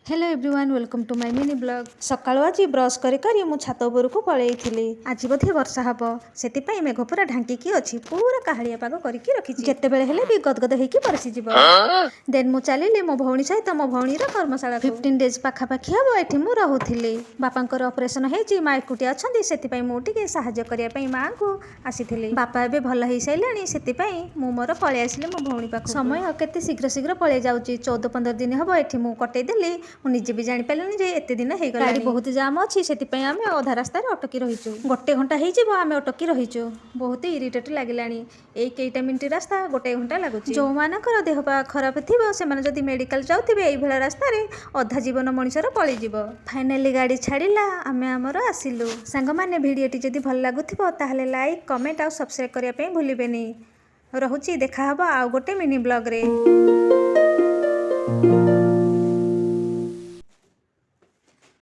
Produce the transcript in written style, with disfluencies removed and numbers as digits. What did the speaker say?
Hello everyone, welcome to my mini vlog. ସକାଳୁ ଆଜି brush କରି କରି ମୁଁ ଛାତ ଉପରକୁ ପଳେଇଥିଲି। ଆଜି ବୋଧେ ବର୍ଷା ହବ, ସେଥିପାଇଁ ମେଘ ପୁରା ଢାଙ୍କିକି ଅଛି, ପୁରା କାହାଳିଆ ପାଗ କରିକି ରଖିଛି। ଯେତେବେଳେ ହେଲେ ବି ଗଦଗଦ ହେଇକି ବରଷିଯିବ। ଦେନ୍ ମୁଁ ଚାଲିଲି ମୋ ଭଉଣୀ ସହିତ ମୋ ଭଉଣୀର କର୍ମଶାଳା। 15 ଡେଜ୍ ପାଖାପାଖି ହବ ଏଠି ମୁଁ ରହୁଥିଲି। ବାପାଙ୍କର ଅପରେସନ ହେଇଛି, ମା ଏକୁଟିଆ ଅଛନ୍ତି, ସେଥିପାଇଁ ମୁଁ ଟିକେ ସାହାଯ୍ୟ କରିବା ପାଇଁ ମାଆଙ୍କୁ ଆସିଥିଲି। ବାପା ଏବେ ଭଲ ହେଇସାରିଲେଣି, ସେଥିପାଇଁ ମୁଁ ମୋର ପଳେଇ ଆସିଲି ମୋ ଭଉଣୀ ପାଖକୁ। ସମୟ କେତେ ଶୀଘ୍ର ଶୀଘ୍ର ପଳେଇ ଯାଉଛି। 14-15 ଦିନ ହବ ଏଠି ମୁଁ କଟେଇ ଦେଲି। ମୁଁ ନିଜେ ବି ଜାଣିପାରିଲିନି ଯେ ଏତେ ଦିନ ହେଇଗଲା। ଗାଡ଼ି ବହୁତ ଜାମ୍ ଅଛି, ସେଥିପାଇଁ ଆମେ ଅଧା ରାସ୍ତାରେ ଅଟକି ରହିଛୁ। ଗୋଟେ ଘଣ୍ଟା ହେଇଯିବ ଆମେ ଅଟକି ରହିଛୁ। ବହୁତ ଇରିଟେଟ୍ ଲାଗିଲାଣି। ଏଇ କେଇଟା ମିନିଟ୍ ରାସ୍ତା ଗୋଟେ ଘଣ୍ଟା ଲାଗୁଛି। ଯେଉଁମାନଙ୍କର ଦେହ ପା ଖରାପ ଥିବ, ସେମାନେ ଯଦି ମେଡ଼ିକାଲ ଯାଉଥିବେ, ଏଇଭଳିଆ ରାସ୍ତାରେ ଅଧା ଜୀବନ ମଣିଷର ପଳେଇଯିବ। ଫାଇନାଲି ଗାଡ଼ି ଛାଡ଼ିଲା, ଆମେ ଆମର ଆସିଲୁ। ସାଙ୍ଗମାନେ, ଭିଡ଼ିଓଟି ଯଦି ଭଲ ଲାଗୁଥିବ, ତାହେଲେ ଲାଇକ୍, କମେଣ୍ଟ ଆଉ ସବସ୍କ୍ରାଇବ୍ କରିବା ପାଇଁ ଭୁଲିବେନି। ରହୁଛି, ଦେଖାହବ ଆଉ ଗୋଟେ ମିନି ବ୍ଲଗ୍ରେ।